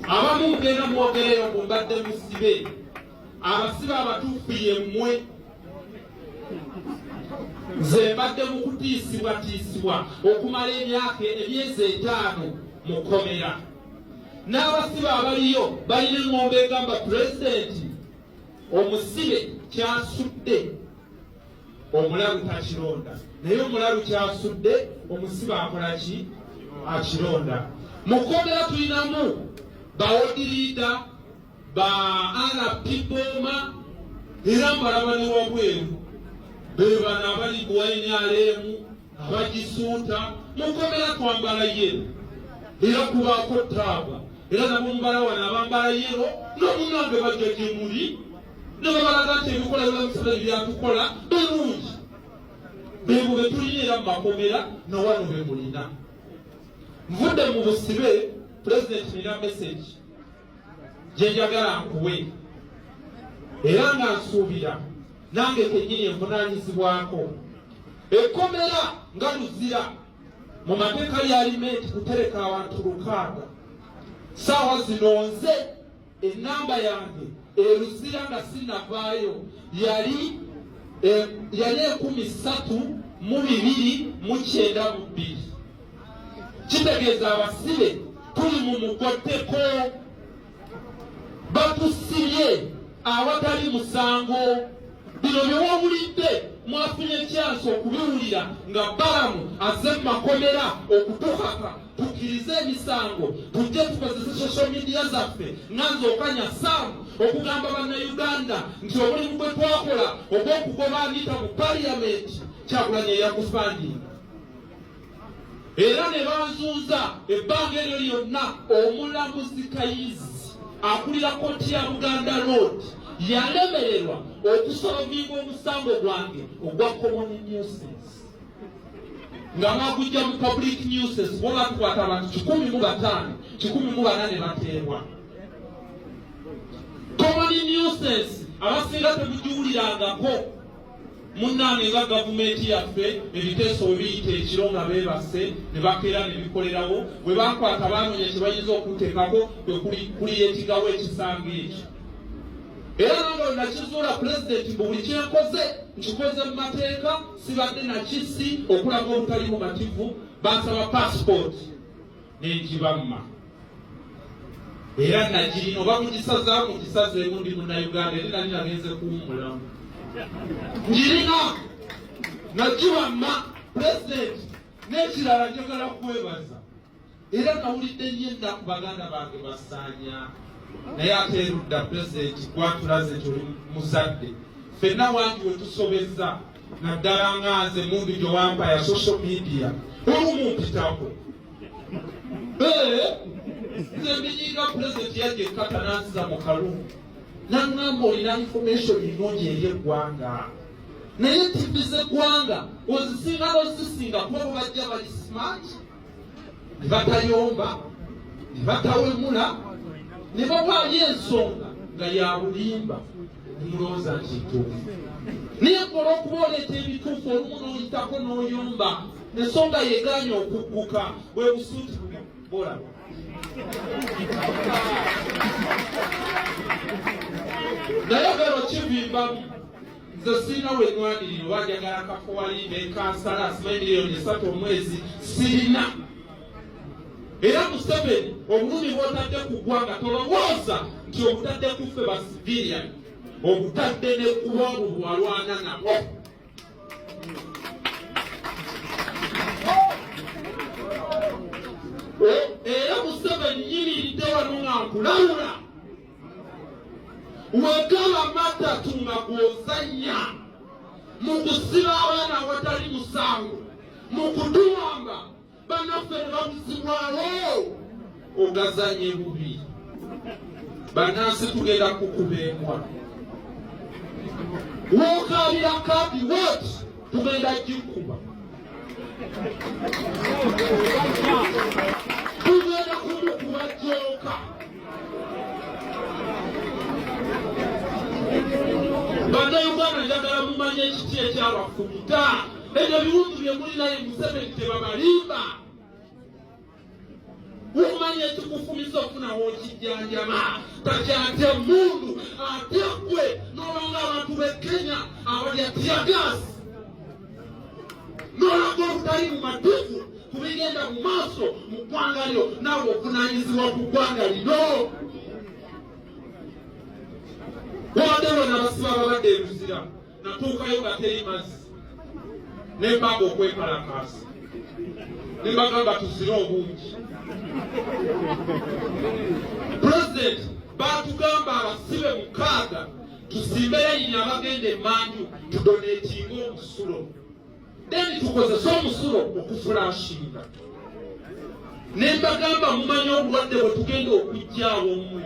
Abamu mugenda mwogereyo mbu mbadde musibe. Abasibe abatuufu yemmwe. Nze mbadde mu kutiisibwatiisibwa okumala emyaka emyezi 5 mu kkomera. N'abasibe abaliyo balina eŋŋombe egamba pulezidenti omusibe kyasudde omulalu takironda, naye omulalu kyasudde omusibe akola ki? Akironda. Mu kkomera tulinamu baodiriida ba RP Boma era mbalaba ne wabweru be bano abali ku NRM abagisuuta. Mu kkomera twambala yero era kubaako taaba, era nabo mubala wano abambala yero n'omunange bajja gye muli ne babalaga nti ebikola bya Museveni byatukola birungi. Bebo be tulina era mu makomera na wano be mulina. Nvudde mu busibe, Pulezidenti, nina message gye njagala nkuwe era nga nsuubira nange kennyini envunaanyizibwako. Ekkomera nga Luzira mu mateeka lya limenti kutereka abantu 6. Saawa zino nze enamba yange eruzira nga sinavaayo yali 3292. Kitegeeza abasibe tuli mu mugotteko, batusibye awatali musango. Bino bye wawulidde mwafunye kyansi okubiwulira nga Balamu azze mu makomera okutukaka tukkirize emisango, tujje tukozese social media zaffe nga nze Okanya Sam okugamba Bannayuganda nti omulimu gwe twakola ogw'okugoba Anita mu parliament Kyagulanyi eyagufandinga, era ne banzuuza ebbanga eryo lyonna. Omulamuzi Kayizi akulira kkooti ya Buganda Road yalemererwa okusolovinga omusango gwange ogwa common nuisance nga bagujja mu public nuisance, bo batukwata abantu 105, 108 bateebwa. Common nuisance abasinga temugiwulirangako. Munnange, nga gavumenti yaffe ebiteeso bwe biyita ekiro nga beebase ne bakeera ne bikolerawo, bwe bakwata banoonya kye bayinza okuteekako kwe kuliyeetigawo ekisango ekyo. Era nange bwe nakizuula, Pulezidenti, mbu buli kyenkoze nkikoze mu mateeka, sibadde nakisi okulaga obutali bumativu, bansaba pasipooti nenjibamma era nagirina oba mugisazaamu mugisazeemu, ndi Munnayuganda era nali nagenze kuwummulamu, ngirina nagibamma. Pulezidenti, n'ekirala njagala kwebaza, era nawulidde nnyo ennaku baganda bange basaanya, naye ate erudda Pulezidenti gwatulaze nti oli muzadde. Ffenna wangi we tusobezza, naddala nga nze mundu gye wampa ya social media, olumu mpitako nze mbinyiga. Pulezidenti yajja ekkata nanziza mu kalungu naŋŋamba olina information nnungi eri eggwanga, naye TV z'eggwanga ozisinga n'ozisinga kuba bo bajja bali smart ne batayomba ne batawemula ne bawaayo ensonga nga ya bulimba, nemulowooza nti ntuufu. Naye kola okuba oleeta ebituufu, olumu n'oyitako n'oyomba, ensonga yegaanye okugguka bwe busuuti buno bolaba. Naye gero kivimbamu, nze sirina wenwanirira oba njagala kafo wali nekansala simanyi miliyoni 3 omwezi, sirina. Era Museveni, obulumi bwotadde ku ggwanga tolowooza nti obutadde ku ffe ba civilian, obutadde ne ku bwobwo bwalwana nabo. Era Museveni, nyimiridde wano nga nkulawula, wegaba matatu nga gw'ozannya mu kusiba abaana awatali musango, mu kutuwamba bannaffe ne babuzibwawo, ogazanye bubi. Bannansi tugenda kukuba embwa. Wookaabira kaadi wot tugenda gikuba, tugenda kumukuba jooka. Bannayuganda, njagala mumanye ekiti ekyabafumita, ebyo ebiwundu bye mulinaye Museveni tebabalimba. Omanyi Okumanya ekikufumisa okufuna w'okijjanjama. Takyatya mundu, atya ggwe n'olanga abantu b'e Kenya abalya teargas, n'olaga obutali mumativu ku bigenda mu maaso mu ggwanga lyo. Naawe ovunaanyizibwa ku ggwanga lino. Wabadde wano abasiba babadde e Luzira, natuukayo nga teri mazzi, nembaga okwekalakaasa ne mbagamba tuzire obungi. Pulezidenti, batugamba abasibe 6 tusimbe layini, abagenda emanju tudonatinga omusulo, then tukozese omusulo okuflushinga. Ne mbagamba, mumanyi obulwadde bwe tugenda okujjaawo mmwe?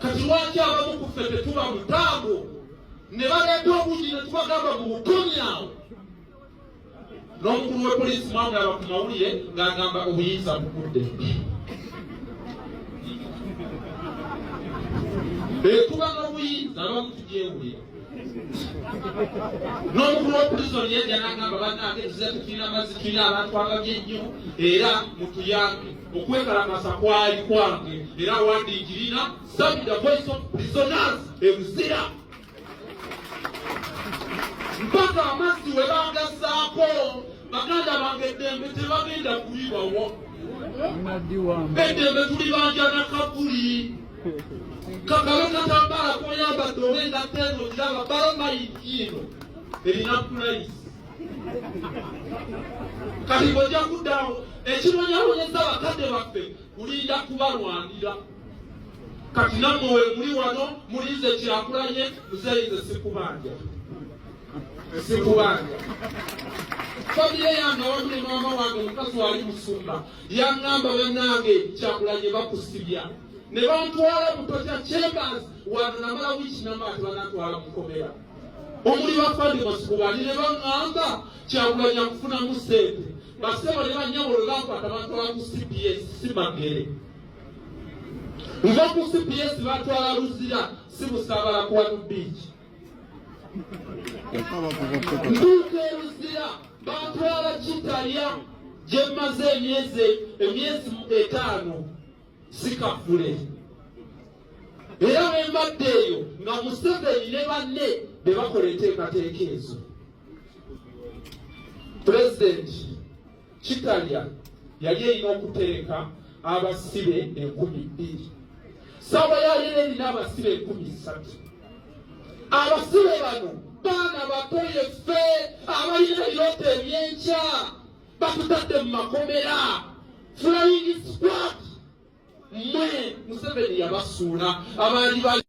Kati lwaki abamu ku ffe tetuba mutambo ne baleeta obungi ne tubagamba mu bukomi awo? N'omukulu wa poliisi mwamulaba ku mawulire ng'agamba obuyinza bugudde. Tuba n'obuyinza, abamu tugyewulira. N'omukulu wa prison yajja n'agamba, bannange, tuze tetulina mazzi, tulina abantu ababi ennyo, era mutuyambe. Okwekalakasa kwali kwange, era wandi njirina Sammy, the voice of prisoners e Luzira, mpaka amazzi we bagasaako. Baganda bange, eddembe tebagenda kulibawa. Eddembe tulibanja na kabuli kakabe katambala koyambadde oba engatta eno giraba balomayiti eno erina price. Kati ng'ojja kuddaawo ekibonyabonyeza bakadde baffe kulinda kubalwanira. Kati nammwe we muli wano mulinze Kyakulanye. Muzeeyi, nze sikubanja, sikubanja. Famire yange awamu ne maama wange, omukazi wali musumba, yaŋŋamba, bannange, Kyakulanye bakusibya. Ne bantwala mu torture chambers wano, namala wiiki namba ati banantwala mukomera omuli bafandi masuku bali, ne baŋŋamba Kyakulanye akufunamu ssente. Basebo ne bannyabo, lwe bankwata bantwala ku CPS, si Magere. Nva ku CPS batwala Luzira, si Busaabala, ku Wanu Beach. Ntuuka e Luzira, batwala Kitalya, gye mmaze emyezi 5, si Kafule. Era bwe mbadde eyo nga Museveni ne banne be bakola enteekateeka ezo. Pulezidenti, Kitalya yali erina okutereka abasibe 2000, saawa yalina erina abasibe 3000. Abasibe bano baana bato, yeffe abalina ebirooto ebyenkya. Batutadde mu makomera, flying squad. Mmwe Museveni yabasuula abaali.